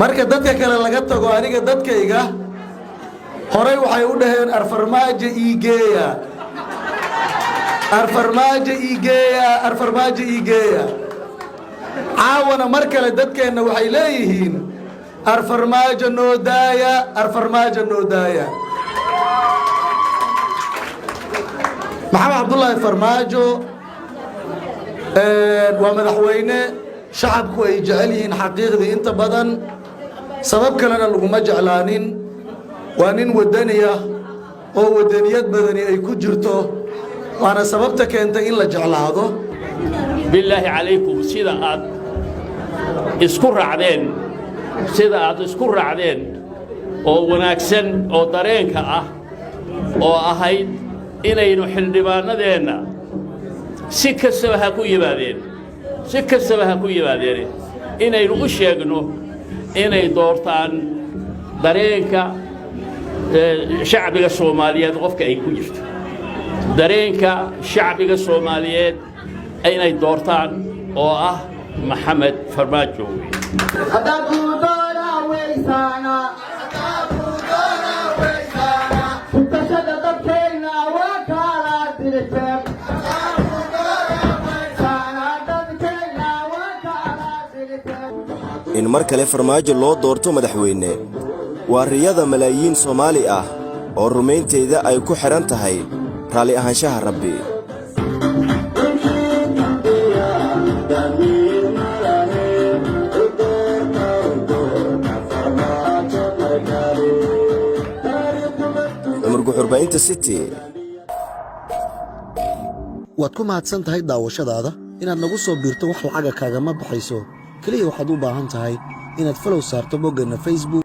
Marka dadka kale laga tago, aniga dadkayga horay waxay u dhaheen, "Arfarmaajo iigeeya, Arfarmaajo iigeeya, Arfarmaajo iigeeya." Caawana mar kale dadkeenna waxay leeyihiin, "Arfarmaajo noo daaya, Arfarmaajo noo daaya." Maxamed Cabdulaahi Farmaajo waa madaxweyne shacabku ay jecel yihiin xaqiiqdii inta badan, sabab kalena laguma jeclaanin. Waa nin wadaniya oo wadaniyad badani ay ku jirto, waana sababta keentay in la jeclaado. Bilaahi calaykum, sida aad isku raacdeen, sida aad isku raacdeen oo wanaagsan oo dareenka ah oo ahayd inaynu xildhibaannadeenna si kastaba ha ku yimaadeen, si kastaba ha ku yimaadeen, inaynu u sheegno inay doortaan dareenka shacbiga Soomaaliyeed qofka ay ku jirto, dareenka shacbiga Soomaaliyeed inay doortaan oo ah Maxamed Farmaajo. Kutashada dadkeenna waa kala dirteen. Dadkeenna waa kala dirteen. In mar kale Farmaajo loo doorto madaxweyne waa riyada malaayiin Soomaali ah oo rumaynteeda ay ku xidhan tahay raalli ahaanshaha Rabbi. Cumar Guxurbaynta City. Waad ku mahadsan tahay daawashadaada. Inaad nagu soo biirto wax lacaga kaagama baxayso. Keliya waxaad u baahan tahay inaad follow saarto boggeenna Facebook.